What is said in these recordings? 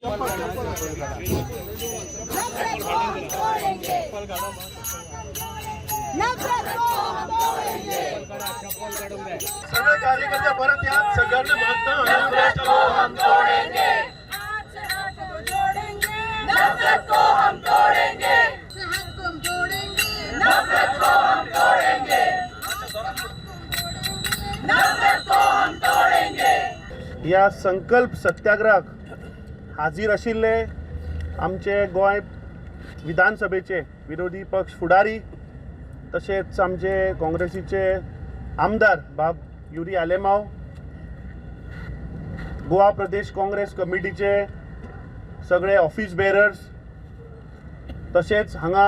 नफरत को हम तोड़ेंगे, नफरत को हम तोड़ेंगे। सगळे कार्यकर्ते परत या। सगळ्यांना मागता। नफरत को हम तोड़ेंगे, हाथ से हाथ को जोड़ेंगे, नफरत को हम तोड़ेंगे, से हाथ को हम जोड़ेंगे, नफरत को हम तोड़ेंगे, नफरत को हम तोड़ेंगे। या संकल्प सत्याग्रहाक हाजीर आशिल्ले आमचे गोंय विधानसभेचे विरोधी पक्ष फुडारी, तशेंच आमचे काँग्रेसीचे आमदार बाब युरी आलेमाव, गोवा प्रदेश काँग्रेस कमिटीचे सगळे ऑफिस बेरर्स, तशेंच हांगा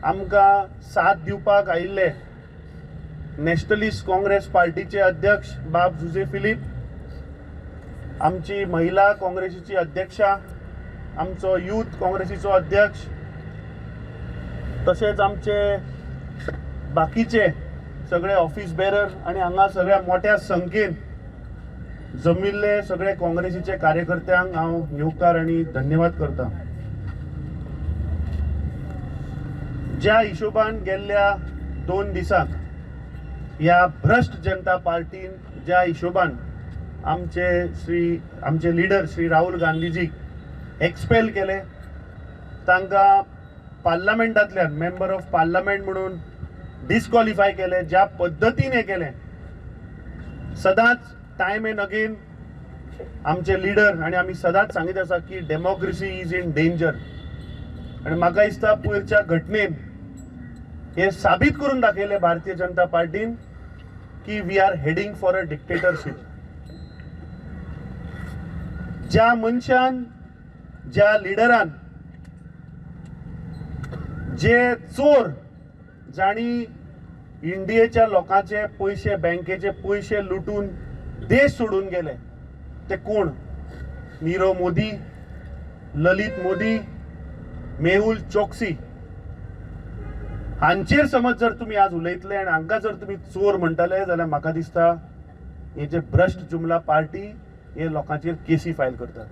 आमकां साथ दिवपाक आयिल्ले नॅशनलिस्ट काँग्रेस पार्टीचे अध्यक्ष बाब जुझे फिलीप, आमची महिला काँग्रेसीची अध्यक्षा, आमचो यूथ काँग्रेसीचो अध्यक्ष, तशेंच आमचे बाकीचे सगळे ऑफिस बेरर आनी हांगा सगळ्या मोठ्या संख्येन जमिल्ले सगळे काँग्रेसीचे कार्यकर्त्यांक हांव येवकार आनी धन्यवाद करता। ज्या हिशोबान गेल्ल्या 2 दिसांक ह्या भ्रश्ट जनता पार्टीन ज्या हिशोबान आमचे लिडर श्री राहुल गांधीजीक एक्सपेल केले, तांकां पार्लमेंटांतल्यान मेंबर ऑफ पार्लमेंट म्हणून डिस्क्वॉलिफाय केले, ज्या पद्दतीन हें केलें, सदांच टायम एंड अगेन आमचे लिडर आनी आमी सदांच सांगीत आसा की डेमोक्रेसी is in danger. आनी म्हाका दिसता पयरच्या घटनेन हें साबीत करून दाखयलें भारतीय जनता पार्टीन की we are heading for a dictatorship. ज्या मनशान, ज्या लिडरान, जे चोर जाणी इंडियेच्या लोकांचे पयशे, बँकेचे पयशे लुटून देश सोडून गेले, ते कोण? नीरव मोदी, ललित मोदी, मेहुल चोक्सी हांचेर समज जर तुमी आज उलयतले आनी हांकां जर तुमी चोर म्हणटले जाल्यार म्हाका दिसता हे जे भ्रश्ट जुमला पार्टी हे लोकांचेर केसी फायल करतात।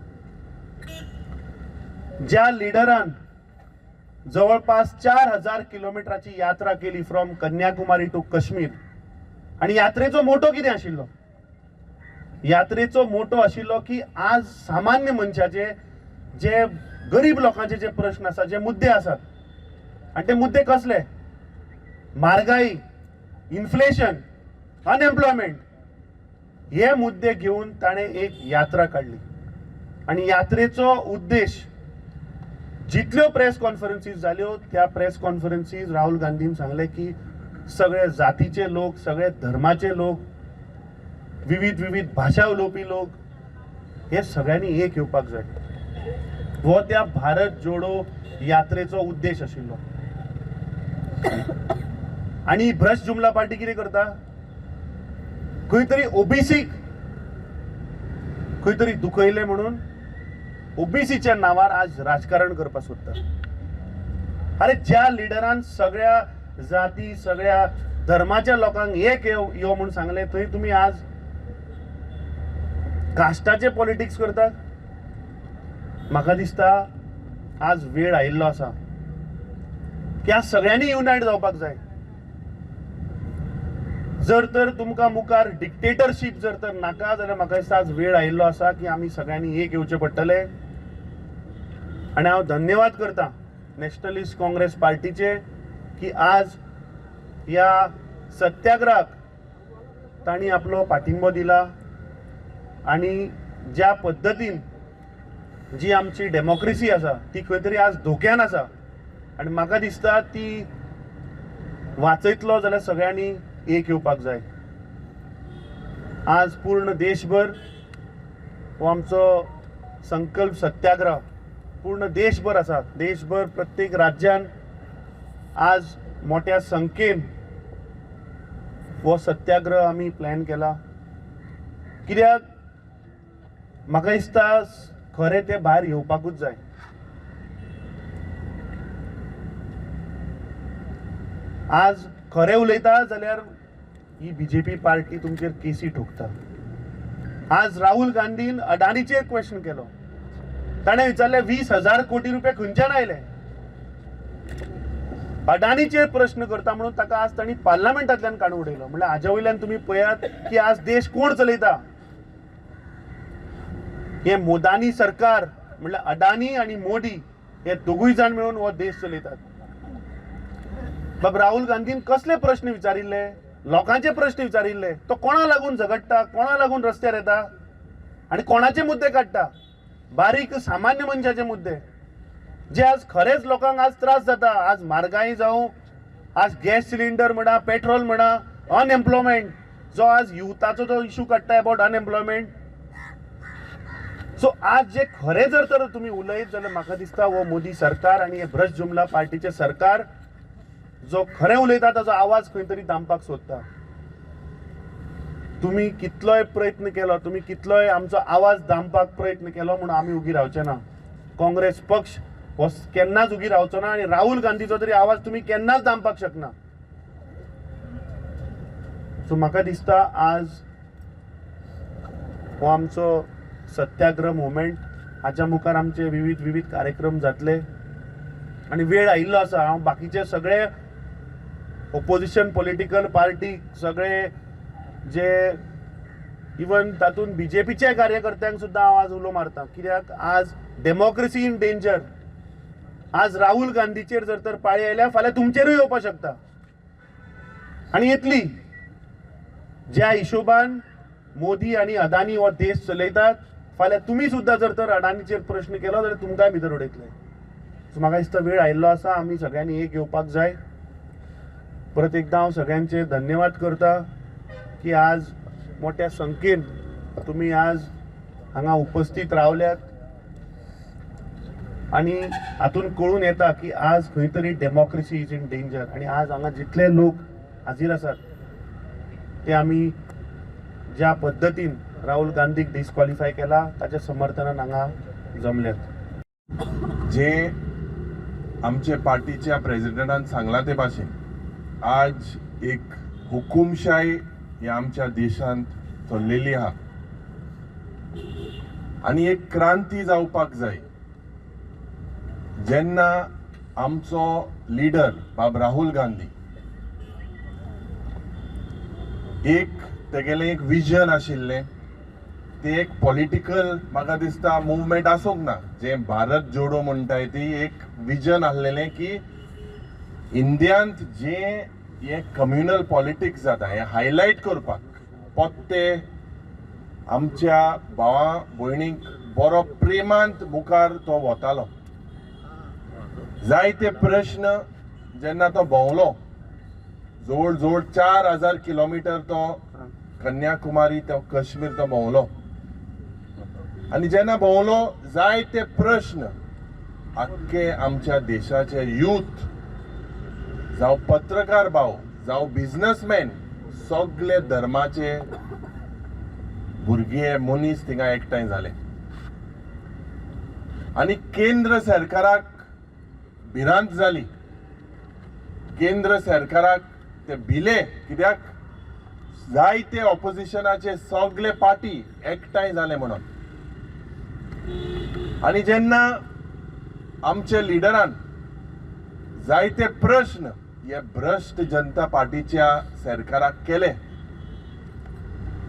ज्या लिडरान जवळपास 4000 किलोमिटराची यात्रा केली फ्रॉम कन्याकुमारी टू काश्मीर, आनी यात्रेचो मोटो कितें आशिल्लो? यात्रेचो मोटो आशिल्लो की आज सामान्य मनशाचे, जे गरीब लोकांचे जे प्रश्न आसा, जे मुद्दे आसात, आनी ते मुद्दे कसले? म्हारगाई, इन्फ्लेशन, अनएम्प्लॉयमेंट, हे मुद्दे घेवन ताणें एक यात्रा काडली। आनी यात्रेचो उद्देश, जितल्यो प्रेस कॉन्फरन्सीज जाल्यो त्या प्रेस कॉन्फरन्सीज राहुल गांधीन सांगलें की सगळे जातीचे लोक, सगळे धर्माचे लोक, विविध विविध भाशा उलोवपी लोक, हे सगळ्यांनी एक येवपाक जाय। हो त्या भारत जोडो यात्रेचो उद्देश आशिल्लो। आनी भ्रश्ट जुमला पार्टी कितें करता? खंय तरी ओबीसीक खंय तरी दुखयलें म्हणून ओबीसीच्या नांवार आज राजकारण करपाक सोदता। अरे ज्या लिडरान सगळ्या जाती, सगळ्या धर्माच्या लोकांक एक यो म्हूण सांगलें, थंय तुमी आज कास्टाचे पॉलिटिक्स करतात। म्हाका दिसता आज वेळ आयिल्लो आसा की आज सगळ्यांनी युनायट जावपाक जाय। जर तर तुमकां मुखार डिक्टेटरशीप जर तर नाका जाल्यार म्हाका दिसता आज वेळ आयिल्लो आसा की आमी सगळ्यांनी एक येवचें पडटलें। आनी हांव धन्यवाद करता नॅशनलिस्ट काँग्रेस पार्टीचे की आज ह्या सत्याग्रहाक तांणी आपलो पाठिंबो दिला आनी ज्या पद्दतीन जी आमची डेमोक्रेसी आसा ती खंय तरी आज धोक्यान आसा आनी म्हाका दिसता ती वाचयतलो जाल्यार सगळ्यांनी एक येवपाक जाय। आज पूर्ण देशभर हो आमचो संकल्प सत्याग्रह पूर्ण देशभर आसा। देशभर प्रत्येक राज्यान आज मोठ्या संख्येन हो सत्याग्रह आमी प्लॅन केला। कित्याक म्हाका दिसता खरें तें भायर येवपाकूच जाय। आज खरें उलयता जाल्यार ही बीजेपी पार्टी तुमचेर केसी ठोकता। आज राहुल गांधीन अडानीचेर क्वेश्चन केलो। ताणें विचारलें 20,000 कोटी रुपया खंयच्यान आयले? अडानीचेर प्रश्न करता म्हणून ताका आज तांणी पार्लमेंटांतल्यान काडून उडयलो. म्हणल्यार हाज्या वयल्यान तुमी पळयात की आज देश कोण चलयता. हे मोदानी सरकार म्हणल्यार अडानी आनी मोदी हे दोगूय जाण मेळून हो देश चलयतात. बाब राहुल गांधीन कसले प्रश्न विचारिल्ले? लोकांचे प्रश्न विचारिल्ले. तो कोणा लागून झगडटा, कोणा लागून रस्त्यार येता आनी कोणाचे मुद्दे काडटा? बारीक सामान्य मनशाचे मुद्दे जे आज खरेंच लोकांक आज त्रास जाता. आज म्हारगाय जावं, आज गॅस सिलिंडर म्हणा, पेट्रोल म्हणा, अनएम्प्लॉयमेंट जो आज युथाचो जो इशू काडटा अबाउट अनएम्प्लॉयमेंट. सो आज जे खरें जर तर तुमी उलयत जाल्यार म्हाका दिसता हो मोदी सरकार आनी हे भ्रश्ट जुमला पार्टीचें सरकार जो खरें उलयता ताजो आवाज खंय तरी दामपाक सोदता. तुमी कितलोय प्रयत्न केलो, तुमी कितलोय आमचो आवाज दामपाक प्रयत्न केलो म्हणून आमी उगी रावचे ना. काँग्रेस पक्ष हो केन्नाच उगी रावचो ना आनी राहुल गांधीचो तरी आवाज तुमी केन्नाच दामपाक शकना. सो म्हाका दिसता आज हो आमचो सत्याग्रह मुवमेंट, हाच्या मुखार आमचे विविध विविध कार्यक्रम जातले आनी वेळ आयिल्लो आसा. हांव बाकीचे सगळे ओपोजिशन पॉलिटिकल पार्टी सगळे जे इवन तातूंत बीजेपीच्या कार्यकर्त्यांक सुद्दां हांव आज उलो मारता, कित्याक आज डेमोक्रेसी इन डेंजर. आज राहुल गांधीचेर जर तर पाळी आयल्या फाल्यां तुमचेरूय येवपाक शकता आनी येतली. ज्या हिशोबान मोदी आनी अदानी हो देश चलयतात, फाल्यां तुमी सुद्दां जर तर अडानीचेर प्रश्न केलो जाल्यार तुमकांय भितर उडयतले. सो म्हाका दिसता वेळ आयिल्लो आसा, आमी सगळ्यांनी एक येवपाक जाय. परत एकदां हांव सगळ्यांचे धन्यवाद करता की आज मोठ्या संख्येन तुमी आज हांगा उपस्थित रावल्यात आनी हातून कळून येता की आज खंय तरी डेमोक्रेसी is in danger. आनी आज हांगा जितले लोक हाजीर आसात ते आमी ज्या पद्दतीन राहुल गांधीक डिस्क्वॉलिफाय केला ताच्या समर्थनान हांगा जमल्यात. जे आमचे पार्टीच्या प्रेसिडेंटान सांगलां ते भाशेन आज एक हुकुमशाही ह्या आमच्या देशांत चल्लेली आहा आनी एक क्रांती जावपाक जाय. जेन्ना आमचो लिडर बाब राहुल गांधी एक तेगेलें एक विजन आशिल्लें, ते एक पॉलिटिकल म्हाका दिसता मुवमेंट आसूंक ना, जें भारत जोडो म्हणटाय ती एक विजन आसलेलें की इंडियांत जें हें कम्युनल पॉलिटिक्स जाता हें हायलायट करपाक पोत्ते आमच्या भावा भयणींक बरो प्रेमांत मुखार तो वतालो. जायते प्रश्न जेन्ना तो भोंवलो जवळ जवळ 4000 किलोमिटर तो कन्याकुमारी तो काश्मीर तो भोंवलो आनी जेन्ना भोंवलो जायते प्रश्न आख्खे आमच्या देशाचे यूथ जावं पत्रकार भाव जावं बिजनसमॅन सगळे धर्माचे भुरगे मनीस थिंगा एकठांय जाले आनी केंद्र सरकाराक भिरांत जाली. केंद्र सरकाराक ते भिले कित्याक जायते ऑपोजिशनाचे सगळे पार्टी एकठांय जाले म्हणून. आनी जेन्ना आमच्या लिडरान जायते प्रश्न हे भ्रश्ट जनता पार्टीच्या सरकाराक केले,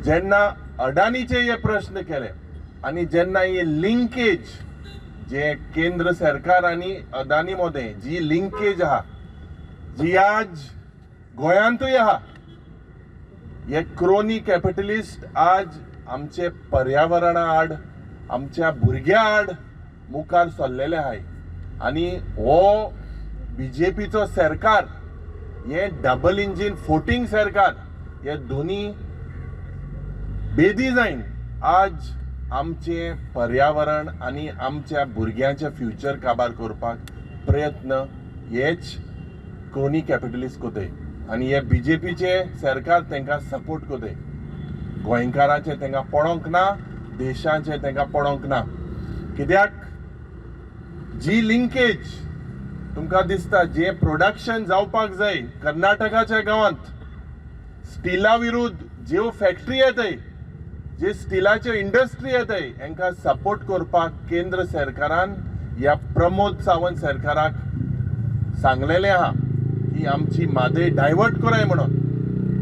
जेन्ना अडानीचे हे प्रश्न केले आनी जेन्ना हे लिंकेज जे केंद्र सरकार आनी अदानी मदें जी लिंकेज आहा जी आज गोंयांतूय आहा, हे क्रोनी कॅपिटलिस्ट आज आमचे पर्यावरणा आड आमच्या भुरग्यां आड मुखार सरलेले आहाय आनी हो बीजेपीचो सरकार हे डबल इंजीन फोटींग सरकार हे दोनी बेदी जायन आज आमचें पर्यावरण आनी आमच्या भुरग्यांचें फ्युचर काबार करपाक प्रयत्न हेच क्रोनी कॅपिटलिस्ट कोताय आनी हे बीजेपीचे सरकार तांकां सपोर्ट कोताय. गोंयकारांचें तांकां पडोंक ना, देशाचें तांकां पडोंक ना, कित्याक जी लिंकेज तुमकां दिसता जे प्रोडक्शन जावपाक जाय कर्नाटकाच्या गांवांत स्टिला विरुद्ध ज्यो फॅक्टरी येताय जे स्टिलाच्यो इंडस्ट्री येताय हेंकां सपोर्ट करपाक केंद्र सरकारान ह्या प्रमोद सावंत सरकाराक सांगलेलें आहा की आमची म्हादय डायवर्ट कराय म्हणून.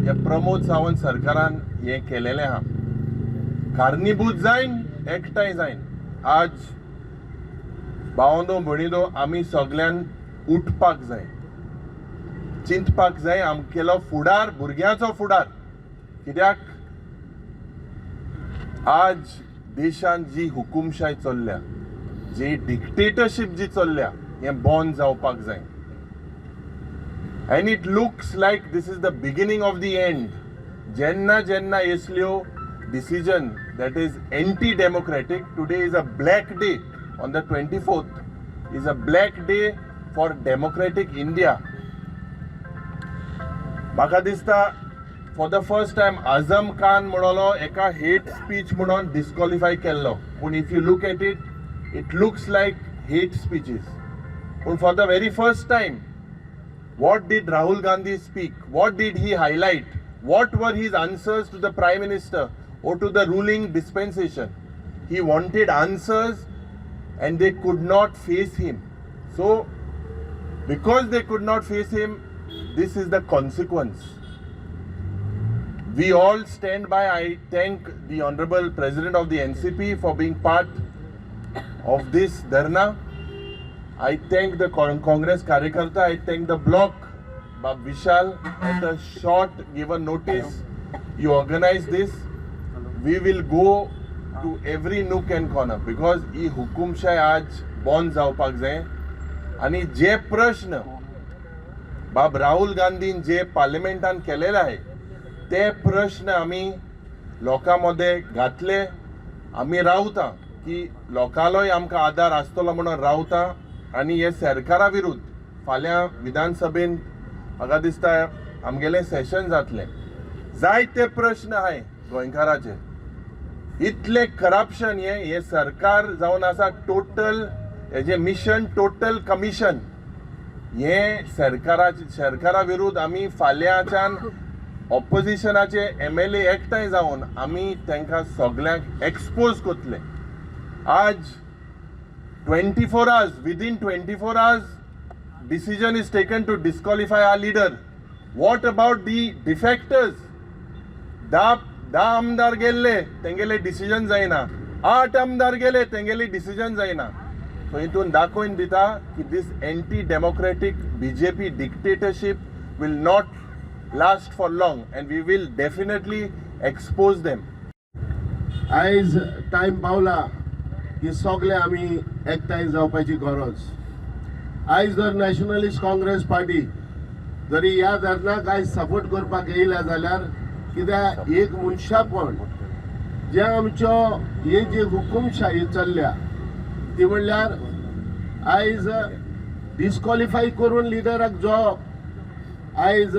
ह्या प्रमोद सावंत सरकारान हें केलेलें आहा. कारणीभूत जायन, एकठांय जायन आज भावंदो भयणींनो आमी सगल्यान उठपाक जाय, चिंतपाक जाय आमगेलो फुडार, भुरग्यांचो फुडार. कित्याक आज देशांत जी हुकुमशाय चल्ल्या, जी डिक्टेटरशीप जी चल्ल्या, हें बंद जावपाक जाय. And it looks like this is the beginning of the end. जेन्ना जेन्ना येसल्यो decision that is anti democratic, today is a black day, on the 24th is a black day for democratic India. म्हाका दिसता for the first time Azam Khan म्हणलो एका hate speech म्हणून disqualify केल्लो, पूण if you look at it, it looks like hate speeches. पूण for the very first time, what did Rahul Gandhi speak? What did he highlight? What were his answers to the Prime Minister or to the ruling dispensation? He wanted answers and they could not face him. So, because they could not face him, this is the consequence. We all stand by. I thank the Honorable President of the NCP for being part of this dharna. I thank the Congress Karyakarta, I thank the block, Bab Vishal, at a short given notice, you organize this. We will go to every nook and corner because ही हुकुमशाय आज बंद जावपाक जाय. आनी जे प्रश्न बाब राहुल गांधीन जे पार्लमेंटान केलेले आहे ते प्रश्न आमी लोकां मदें घातले. आमी रावता की लोकांलोय आमकां आदार आसतलो म्हणून रावता. आनी हे सरकारा विरुद्ध फाल्यां विधानसभेन म्हाका दिसता आमगेलें सेशन जातलें. जायते प्रश्न आहाय गोंयकाराचे. इतलें करप्शन हें हें सरकार जावन आसा टोटल हेजें मिशन टोटल कमिशन. हें सरकाराचे सरकारा विरुद्ध आमी फाल्यांच्यान ऑपोजिशनाचे एमएलए एकठांय जावन आमी तांकां सगल्यांक एक्सपोज करतले. आज 24 hours, within 24 hours, decision is taken to disqualify our leader. What about the defectors? धा धा आमदार गेल्ले तेंगेले डिसिजन जायना, आठ आमदार गेले तेंगेले डिसिजन जायना. सो हितून दाखोवन दिता की this anti democratic BJP dictatorship will not last for long and we will definitely expose them. आयज टायम पावला की सगळे आमी एकठांय जावपाची गरज. आयज जर नॅशनलिस्ट काँग्रेस पार्टी जरी ह्या धरणाक आयज सपोर्ट करपाक येयल्या जाल्यार कित्याक एक मनशापण जे आमच्यो ही जी हुकुमशाही चल्ल्या ती म्हणल्यार आयज डिस्क्वॉलिफाय करून लिडराक जो आयज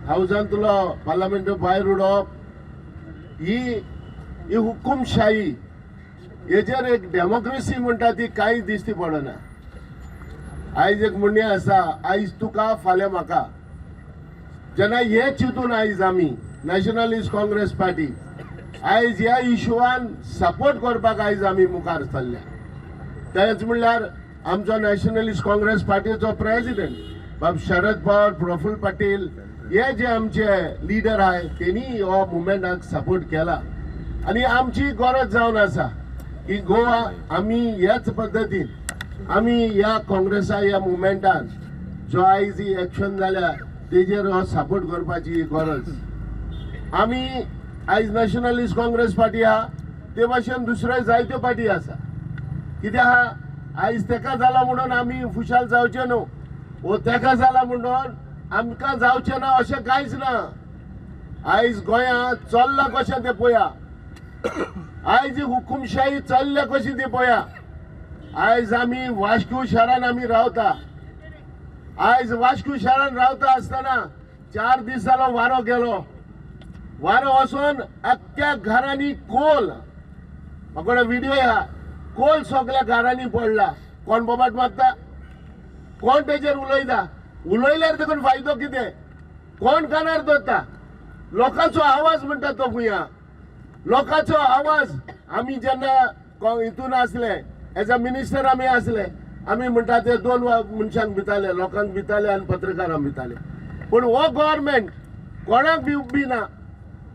हावजांतलो पार्लमेंट भायर उडोवप ही ही हुकुमशाही हेजेर एक डेमोक्रेसी म्हणटा ती कांय दिश्टी पडना. आयज एक म्हणणें आसा, आयज तुका फाल्यां म्हाका. जेन्ना हे चिंतून आयज आमी नॅशनलिस्ट काँग्रेस पार्टी आयज ह्या इशुवान सपोर्ट करपाक आयज आमी मुखार चल्ल्या. तेच म्हणल्यार आमचो नॅशनलिस्ट काँग्रेस पार्टीचो प्रेसिडेंट बाब शरद पवार, प्रफुल्ल पटेल हे जे आमचे लिडर आहाय तेणी हो मुवमेंटाक सपोर्ट केला. आनी आमची गरज जावन आसा की गोवा आमी ह्याच पद्दतीन आमी ह्या काँग्रेसा ह्या मुवमेंटान जो आयज ही एक्शन जाल्या तेजेर हो सपोर्ट करपाची गरज. आमी आयज नॅशनलिस्ट काँग्रेस पार्टी आहा ते भाशेन दुसऱ्यो जायत्यो पार्टी आसा. कित्याक आहा आयज तेका जाला म्हणून आमी खुशाल जावचे न्हू वो तेका जाला म्हणून आमकां जावचें ना अशें कांयच ना. आयज गोंयांत चल्लां कशें तें पळया, आयज ही हुकुमशाही चल्ल्या कशी ती पळया. आयज आमी वास्को शारान आमी रावता. आयज वास्को शारान रावता आसतना 4 दीस जालो वारो गेलो. वारो वचून अख्ख्या घरांनी कोल, म्हाका व्हिडिओ आहा, कोल सगळ्या घरांनी पडला. कोण बोबाट मारता, कोण तेजेर उलयता? उलयल्यार देखून फायदो कितें? कोण कानार दवरता? लोकांचो आवाज म्हणटा तो खंय. लोकांचो आवाज आमी जेन्ना हितून आसले एज अ मिनिस्टर आमी आसले, आमी म्हणटा ते दोन मनशांक भिताले, लोकांक भिताले आनी पत्रकारांक भिताले. पूण हो गव्हर्मेंट कोणाक बी ना.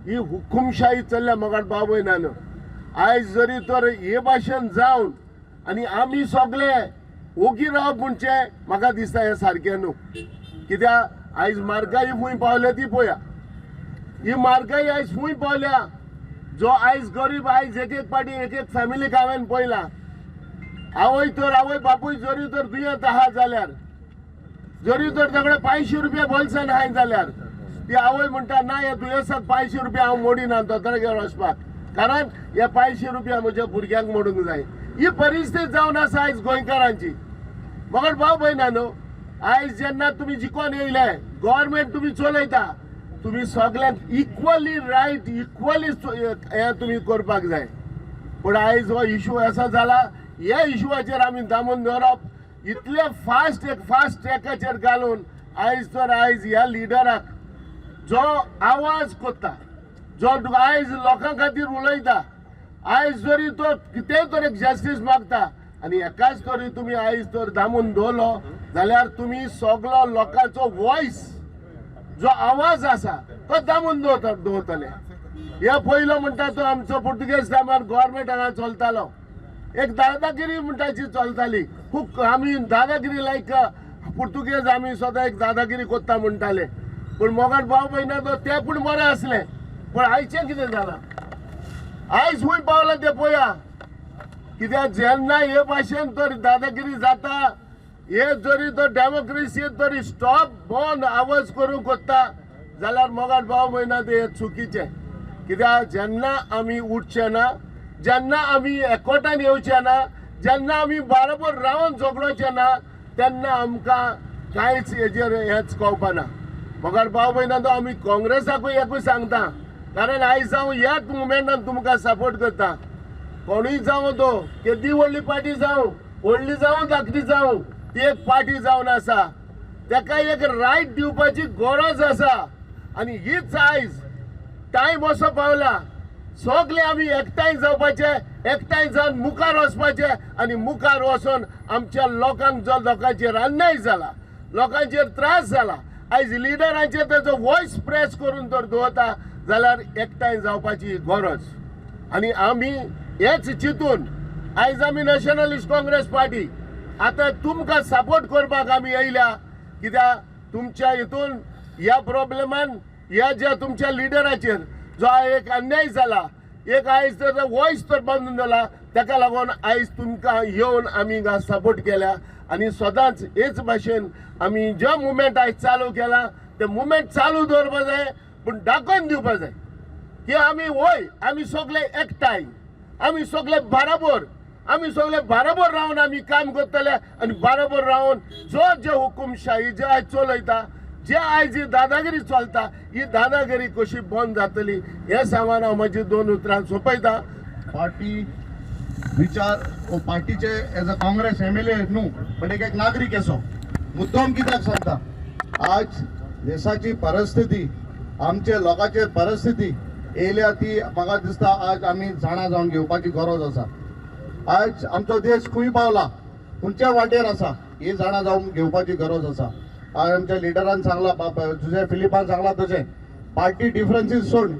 ही हुकुमशाही चल्ल्या मगाट भाव भयणांनो. आयज जरी तर हे भाशेन जावन आनी आमी सगळे ओगी रावप म्हणचे म्हाका दिसता हें सारकें न्हू. कित्याक आयज म्हारगाय फूंय पावल्या ती पळया, ही म्हारगाय आयज फूंय पावल्या. जो आयज गरीब आयज एक एक पाटी एक एक फॅमिलीक हांवें पळयला, आवय तर आवय बापूय जरी तर दुयेंत आहा जाल्यार, जरी तर ताकडे 500 रुपया बोल्सान आहाय जाल्यार ती आवय म्हणटा ना ह्या दुयेंसाक 500 रुपया हांव मोडिना दोतोरागेर वचपाक, कारण हे 500 रुपया म्हज्या भुरग्यांक मोडूंक जाय. ही परिस्थिती जावन आसा आयज गोंयकारांची. मगर भाव भयणांनो, आयज जेन्ना तुमी जिखोन येयले गव्हर्मेंट तुमी चलयता, तुमी सगल्यांक इक्वली रायट इक्वली हें तुमी करपाक जाय. पूण आयज हो इशू असो जाला, ह्या इशूवाचेर आमी दामून दवरप इतले फास्ट एक फास्ट ट्रॅकाचेर घालून आयज तर आयज ह्या लिडराक जो आवाज कोत्ता, जो आयज लोकां खातीर उलयता, आयज जरी तो कितेंय तर एक जस्टीस मागता आनी एकाच तरी तुमी आयज तर दामून दवरलो जाल्यार तुमी सगलो लोकांचो वॉयस जो आवाज आसा तो दामून दवरतले. हे पयलो म्हणटा तो आमचो पुर्तुगेज टायमार गव्हर्मेंट हांगा चलतालो, एक दादागिरी म्हणटाची चलताली. खूब आमी दादागिरी लायक पुर्तुगेज आमी सदां एक दादागिरी कोत्ता म्हणटाले. पूण मोगान भाव भयणा तो ते पूण बरें आसलें. पूण आयचें कितें जालां, आयज खूंय पावलां तें पळया. कित्याक जेन्ना हे भाशेन तर दादागिरी जाता, हे जरी तो डेमोक्रेसी तरी स्टॉप बंद आवाज करूंक कोत्ता जाल्यार मोगान भाव भयणा ते चुकीचें. कित्याक जेन्ना आमी उठचे ना, जेन्ना आमी एकवटान येवचे ना, जेन्ना आमी बरोबर रावन झगडोचे ना, तेन्ना आमकां कांयच हेजेर हेंच कळपाना. मगर भाव भयणा तो आमी काँग्रेसाकूय एकूय सांगता, कारण आयज हांव ह्याच मुवमेंटान तुमकां सपोर्ट करता. कोणूय जावं तो केदी व्हडली पार्टी जावं, व्हडली जावं धाकटी जावं, ती एक पार्टी जावन आसा, ताका एक रायट दिवपाची गरज आसा. आनी हीच आयज टायम असो पावला, सगळे आमी एकठांय जावपाचे, एकठांय जावन मुखार वचपाचे आनी मुखार वचून आमच्या लोकांक जो लोकांचेर अन्याय जाला, लोकांचेर त्रास जाला, आयज लिडरांचेर ताचो वॉयस प्रेस करून जर दवरता जाल्यार एकठांय जावपाची गरज. आनी आमी हेच चिंतून आयज आमी नॅशनलिस्ट काँग्रेस पार्टी आतां तुमकां सपोर्ट करपाक आमी येयल्या. कित्याक तुमच्या हितून ह्या प्रॉब्लेमान ह्या ज्या तुमच्या लिडराचेर जो एक अन्याय जाला, एक आयज तर वॉयस तर बंद जाला, ताका लागून आयज तुमकां येवन आमी हिंगा सपोर्ट केल्या. आनी सदांच हेच भाशेन आमी जे मुवमेंट आयज चालू केला ते मुवमेंट चालू दवरपा जाय, पूण दाखोवन दिवपा जाय की आमी वय आमी सगळे एकठांय, आमी सगळे बराबर, आमी सगळे बराबर रावन आमी काम करतले आनी बराबर रावन जो जे हुकुमशाही जे आयज चलयता, जे आयज ही दादागिरी चलता, ही दादागिरी कशी बंद जातली हें सांगून हांव म्हजी दोन उतरां सोंपयता. पार्टी विचार पार्टीचे as a Congress MLA न्हू बट एक नागरीक असो मुद्दम कित्याक सांगता, आज देशाची परिस्थिती, आमचे लोकांचे परिस्थिती येयल्या ती म्हाका दिसता आज आमी जाणा जावन घेवपाची गरज आसा. आज आमचो देश खंय पावला, खंयच्या वाटेर आसा ही जाणा जावन घेवपाची गरज आसा. आज आमच्या लिडरान सांगला, जुजे फिलिपान सांगला तशें पार्टी डिफरन्सीस सोड,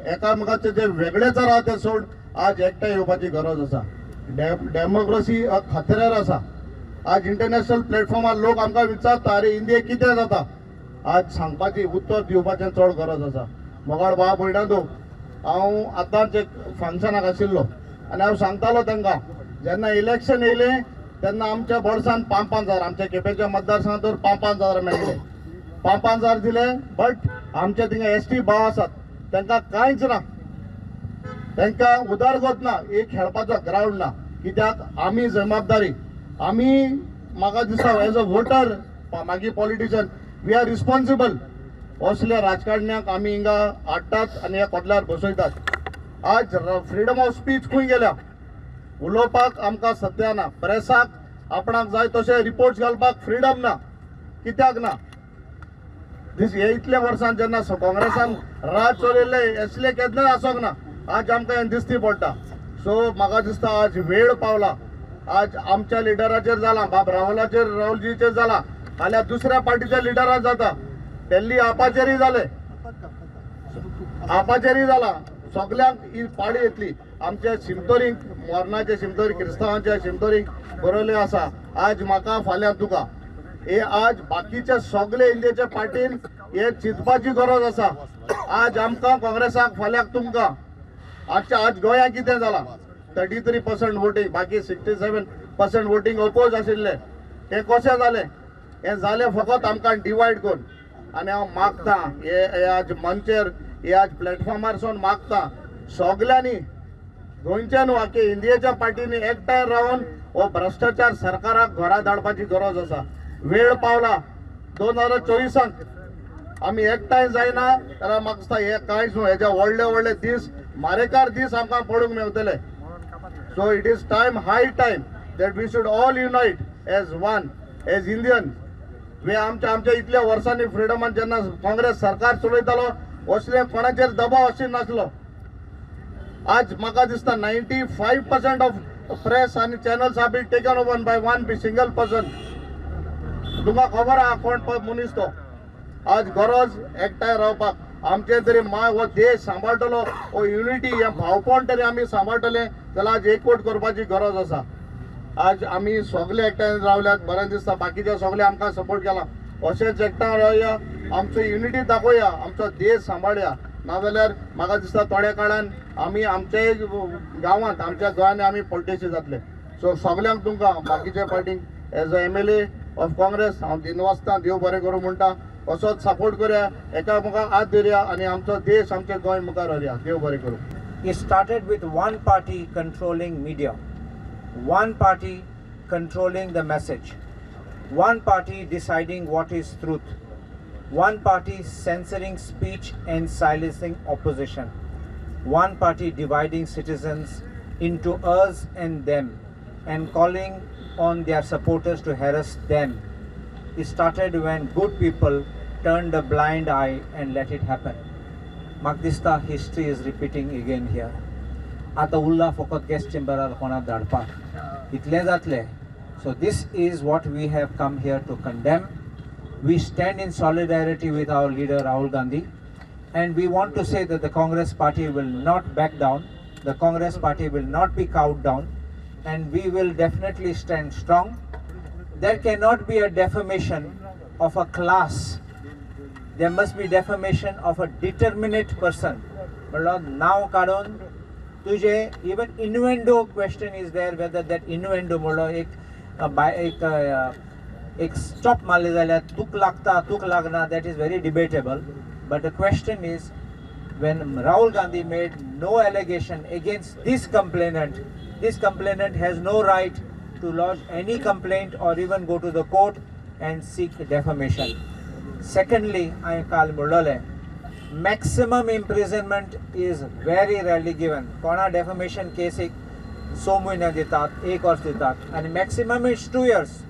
एकामेकाचे जे वेगळेचार आहा ते सोड, आज एकठांय येवपाची गरज आसा. डेमोक्रेसी खात्र्यार आसा. आज इंटरनॅशनल प्लॅटफॉर्मार लोक आमकां विचारता, अरे इंडिये कितें जाता, आज सांगपाची उत्तर दिवपाचें चड गरज आसा. मोगाळ भाव भयणांनो, हांव आतांच एक फंक्शनाक आशिल्लो आनी हांव सांगतालो तांकां, जेन्ना इलेक्शन येयलें तेन्ना आमच्या बोल्सान 5-5 हजार, आमच्या केपेंच्या मतदारसंघात तर 5-5 हजार मेळ्ळे, 5-5 हजार दिले, बट आमच्या थिंगा एस टी भाव आसात तांकां कांयच ना, तांकां उदरगत ना, एक खेळपाचो ग्रावंड ना. कित्याक आमी जबाबदारी, आमी म्हाका दिसता एज अ वोटर, मागीर पॉलिटिशियन, we are responsible. असल्या राजकारण्याक आमी हिंगा हाडटात आनी ह्या कोदल्यार बसयतात. आज फ्रिडम ऑफ स्पीच खंय गेल्या, उलोवपाक आमकां सत्या ना, प्रेसाक आपणाक जाय तशे रिपोर्ट्स घालपाक फ्रिडम ना. कित्याक ना? दीस हे इतल्या वर्सां जेन्ना काँग्रेसान राज चलयल्लें असलें केन्नाच आसोंक ना. आज आमकां हें दिश्टी पडटा. सो म्हाका दिसता आज वेळ पावला. आज आमच्या लिडराचेर जाला, बाब राहुलाचेर, राहुलजीचेर जाला, फाल्यां दुसऱ्या पार्टीच्या लिडराक जाता. दिल्ली आपाचेरय जालें, आपाचेरय जाला. सगल्यांक ही पाळी येतली. आमच्या शिमतोरींक, मोरनाच्या शिमतोरी, क्रिस्तांवाच्या शिमतोरींक बरयलें आसा, आज म्हाका फाल्यां तुका. हे आज बाकीचे सगळे इंडियेच्या पार्टीन हे चिंतपाची गरज आसा. आज आमकां काँग्रेसाक, फाल्यां तुमकां. आजच्या आज गोंयांत कितें जालां, 33% वोटींग, बाकी 67% वोटींग अपोज आशिल्ले. हें कशें जालें? हें जालें फकत आमकां डिवायड करून. आनी हांव मागता हे आज मंचेर, हे आज प्लॅटफॉर्मार सावन मागता सगल्यांनी, गोंयच्या न्हू आख्खे इंडियेच्या पार्टींनी एकठांय रावन हो भ्रश्टाचार सरकाराक घरा धाडपाची गरज आसा. वेळ पावला. 2024 आमी एकठांय जायना जाल्यार म्हाका दिसता हे कांयच न्हू, हेज्या व्हडले व्हडले दीस, मारेकार दीस आमकां पडूंक मेवतले. So it is time, high time that we should all unite as one, as Indian. वे आमच्या आमच्या इतल्या वर्सांनी फ्रिडमान जेन्ना काँग्रेस सरकार चलयतालो, असले कोणाचेर दबाव अशी नासलो. आज म्हाका दिसता 95% ऑफ प्रेस आनी channels are been taken over by one single person. तुमकां खबर आहा कोण मनीस तो. आज गरज एकठांय रावपाक. आमचे तरी माय हो देश सांबाळटलो, हो युनिटी, हें भावपण तरी आमी सांबाळटले जाल्यार आज एकवट करपाची गरज आसा. आज आमी सगळे एकठांय रावल्यात, बरें दिसता. बाकीचे सगळे आमकां सपोर्ट केला. अशेंच एकठांय रावया, आमचो युनिटी दाखोवया, आमचो देश सांबाळया. नाजाल्यार म्हाका दिसता थोड्या काळान आमी आमचे गांवांत, आमच्या गोंयांनी आमी पॉलिटिक्स जातले. सो सगल्यांक तुमकां बाकीच्या पार्टींक as a MLA of Congress हांव दिनवासता. देव बरें करूं म्हणटा. असोच सपोर्ट करुया, एकामेकांक हात धरया आनी आमचो देश, आमचें गोंय मुखार व्हरया. देव बरें करूं. It started with one party controlling media, one party controlling the message, one party deciding what is truth, one party censoring speech and silencing opposition, one party dividing citizens into us and them and calling on their supporters to harass them. It started when good people turned a blind eye and let it happen. म्हाका दिसता history is repeating again here. आतां उरला फकत gas चेंबरार कोणाक धाडपाक, इतलें जातलें. So this is what we have come here to condemn. We stand in solidarity with our leader Rahul Gandhi, and we want to say that the Congress Party will not back down, the Congress Party will not be cowed down, and we will definitely stand strong. There cannot be a defamation of a class. There must be defamation of a determinate person. म्हणल्यार नांव काडून तुजें even innuendo question is there, whether that innuendo म्हणलो एक बाय एक एक stop मारले जाल्यार तुक लागता, तुक लागना, that is very debatable. But the question is, when Rahul Gandhi made no allegation against this complainant, this complainant has no right to lodge any complaint or even go to the court and seek defamation. Secondly, हांवें काल म्हणलेलें, maximum imprisonment is very rarely given. कोणा defamation केसीक 6 म्हयने दितात, एक वर्स दितात आनी maximum is 2 years.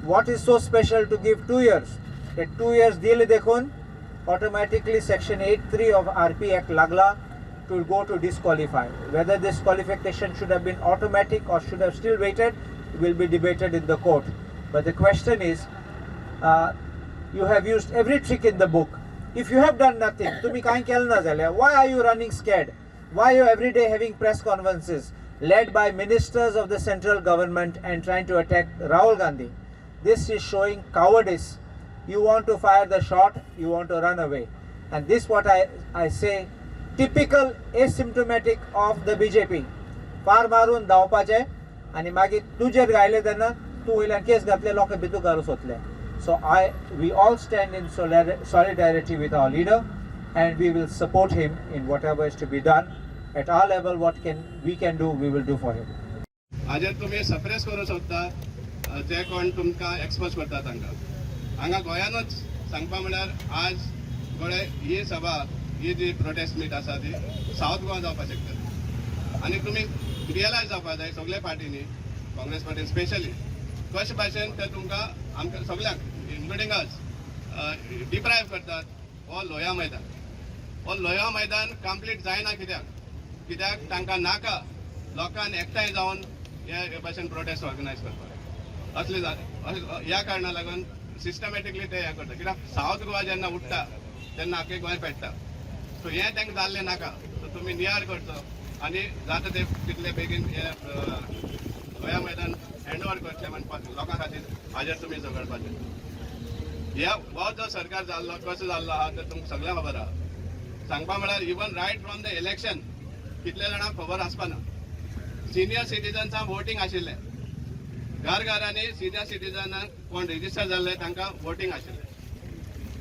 What is so special to give 2 years? ते 2 years दिले देखून automatically section 8(3) of RP Act लागला to go to disqualify. Whether this qualification should have been automatic or should have still waited will be debated in the court. But the question is, you have used every trick in the book. If you have done nothing, तुम्ही कांय केलें ना जाल्यार, why are you running scared? Why are you every day having press conferences led by ministers of the central government and trying to attack Rahul Gandhi? This is showing cowardice. You want to fire the shot, you want to run away. And this what I say, typical asymptomatic of the BJP. फार मारून धांवपाचें आनी मागीर तुजेर घायले तेन्ना तूं वयल्यान केस घातले, लोकां भितूर घालूंक सोदले. So I we all stand in solidarity with our leader and we will support him in whatever is to be done. At our level, what can we can do, we will do for him. हाजेर तुमी suppress करूंक सोदता जे कोण तुमकां expose करता तांकां. हांगा गोंयानूच सांगपा म्हळ्यार आज गोळे ही सभा, ही जी प्रोटेस्ट मीट आसा ती सावथ गोवा जावपाक शकता आनी तुमी रियलायज जावपाक जाय सगल्या पार्टींनी, काँग्रेस पार्टीन स्पेशली, कशे भाशेन ते तुमकां, आमकां सगल्यांक इन्क्लुडींग अस डिप्रायव करतात. हो लोया मैदान, हो लोया मैदान कंप्लीट जायना कित्याक? कित्याक तांकां नाका लोकांक एकठांय जावन हे भाशेन प्रोटेस्ट ऑर्गनायज करपाक. असले ह्या कारणा लागून सिस्टमॅटिकली ते हें करता, कित्याक सावथ गोवा जेन्ना उठ्ठा तेन्ना आख्खें गोंय पेट्टा. सो हें तांकां जाल्लें नाका. सो तुमी नियाळ करचो आनी जाता ते तितले बेगीन हे लोहिया मैदान हँड ओवर करचें म्हण लोकां खातीर हाजेर तुमी झगडपाचें. ह्या हो जो सरकार जाल्लो, कसो जाल्लो आहा तें तुमकां सगळ्यांक खबर आहा. सांगपा म्हळ्यार, even right from the election कितल्या जाणांक खबर आसपाना, सिनियर सिटीजन्सांक वोटींग आशिल्लें. घर घरांनी सिनियर सिटीजनांक कोण रेजिस्टर जाल्ले तांकां वोटींग आशिल्लें.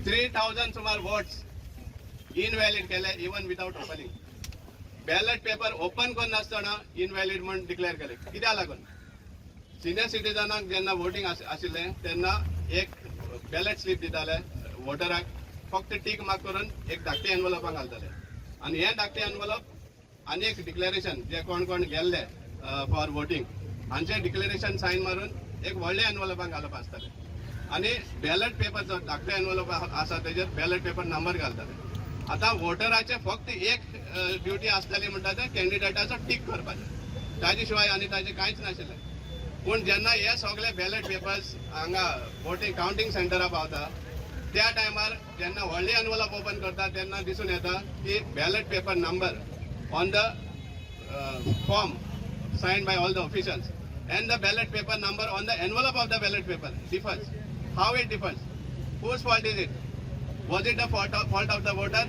3000 सुमार वोट्स इनव्हॅलीड केले, even without opening. Ballot paper open करनासतना इनव्हॅलीड म्हूण डिक्लेअर केले. कित्याक लागून? सिनियर सिटीजनाक जेन्ना वोटींग आशिल्लें तेन्ना एक बॅलट स्लीप दिताले वोटराक, फक्त टीक मार्क करून एक धाकटे एनवलपाक घालताले आनी हे धाकटे एनवलप आनी एक डिक्लेरेशन, जे कोण कोण गेल्ले फॉर वोटींग हांचे डिक्लेरेशन सायन मारून एक व्हडले एनवलपाक घालप आसताले आनी बॅलट पेपर जो धाकटे एनवलप आसा तेजेर बॅलट पेपर नंबर घालताले. आतां वोटराचे फक्त एक ड्युटी आसताली म्हणटा ते कॅन्डिडेटाचो टीक करपाचें. ताजे शिवाय आनी ताजें कांयच नाशिल्लें. पूण जेन्ना हे सगळे बॅलट पेपर्स हांगा वोटींग कावंटींग सेंटरा पावता, त्या टायमार जेन्ना व्हडले एनवलप ओपन करता तेन्ना दिसून येता की ballot paper number on the form signed by all the officials and the ballot paper number on the envelope of the ballot paper differs. How it differs? Whose fault is it? Was it the fault of the voter?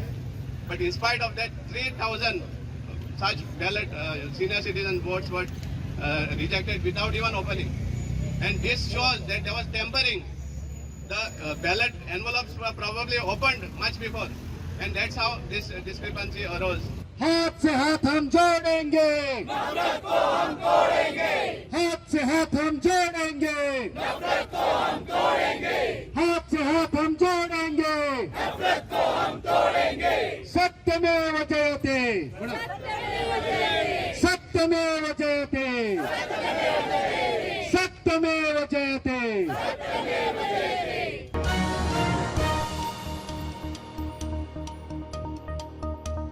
But in spite of that, 3,000 such ballot senior citizen votes were rejected without even opening. And this shows that there was tampering. The ballot envelopes were probably opened much before. And that's how this discrepancy arose. हाथ से हाथ हम जोड़ेंगे, नफरत को हम तोड़ेंगे. हाथ से हाथ हम जोड़ेंगे, नफरत को हम तोड़ेंगे. हाथ से हाथ हम जोड़ेंगे, नफरत को हम तोड़ेंगे. सत्यमेव जयते, सत्यमेव जयते, सत्यमेव जयते.